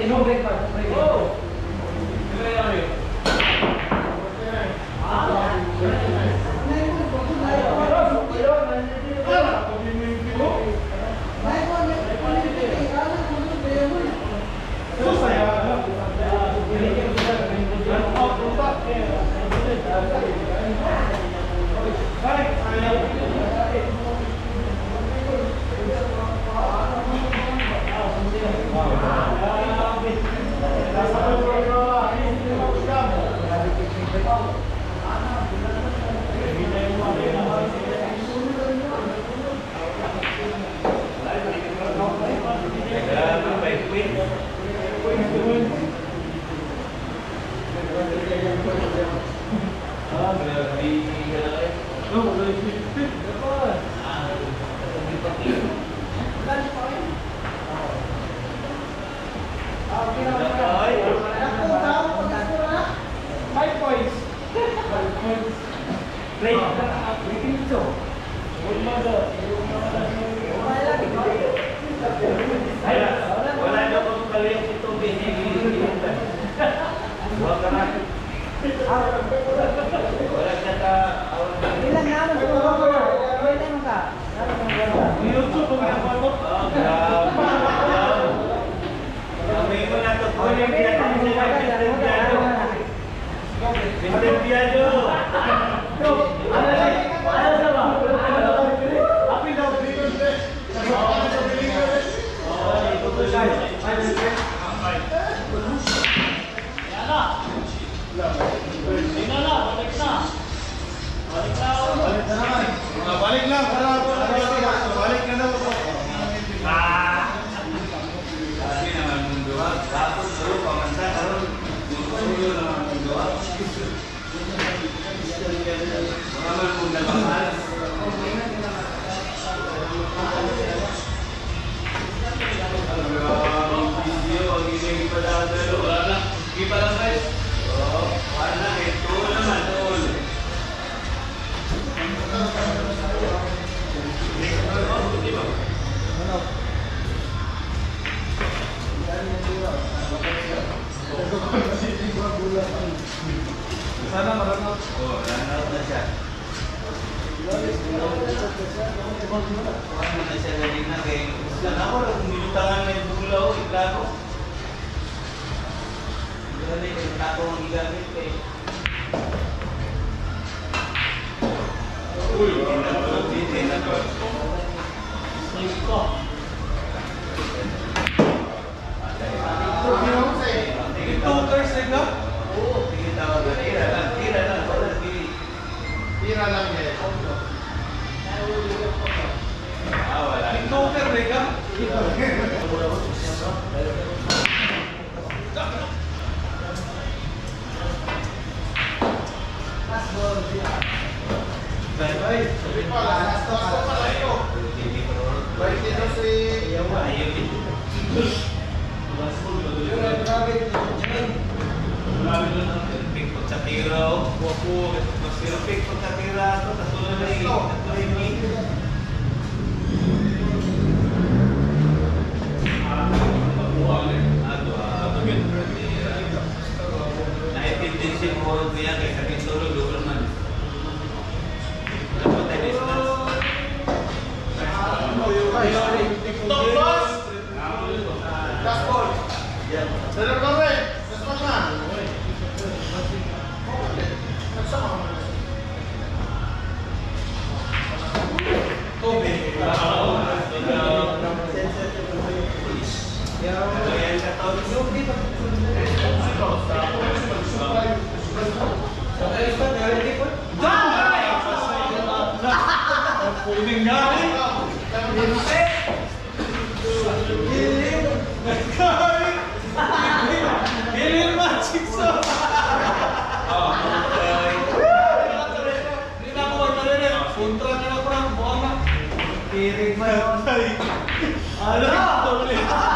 No break pa, no break. Oh! 5 points. 5 points. Break. Wala na akong kaliyok si Toby. Huwag ka na. Wala siya ka. Ilan na ano sa mga Pwede mo ka. YouTube, pag ginagawa mo. Oh, grabe. Kami mo na to. Kunin niya Mr. Biado. Mr. Biado. Ano sa ba? Balik lang para balik na naman. Kasi naman mundo. Tapos solo pamansa karon. Solo naman mundo. Mga man mong nagmamahal. Grabe ang video, ang inyong ipadadalo. Wala na. Hindi pa lang, guys. Oo, wala na eh. Tuol naman, tuol. Sana marami. Oh, run out na siya. Ano na siya galing na kay Islan ako lang nilutangan na yung bulaw, iklago. Grabe, yung tako ang gigamit kay. Uy, tinatulog, tinatulog. Save ko. Sige, Two curse like na? Oo, sige, tawag na. Tira lang, tira lang. Wala, sige. Tira lang eh. Ah, wala. Two curse like ka? Bye, bye. Last to, last to. 22 si. Perfect pagkatira, oh. Perfect pagkatira ito. Tatlo na eh. Tatlo yung eh. Ah, dua. Naintindihan mo niya kaysa kitulog, duol man. Wala pa tayo distance. Top boss! Last ball. Sir Torre, last ball na. Nagsama ka muna. Ayan, katol. Pwedeng nga eh. Bilil magic sa. Hindi na ako magkarere. Kontra na ako ng buwan na. Tirig mo yun. Ano?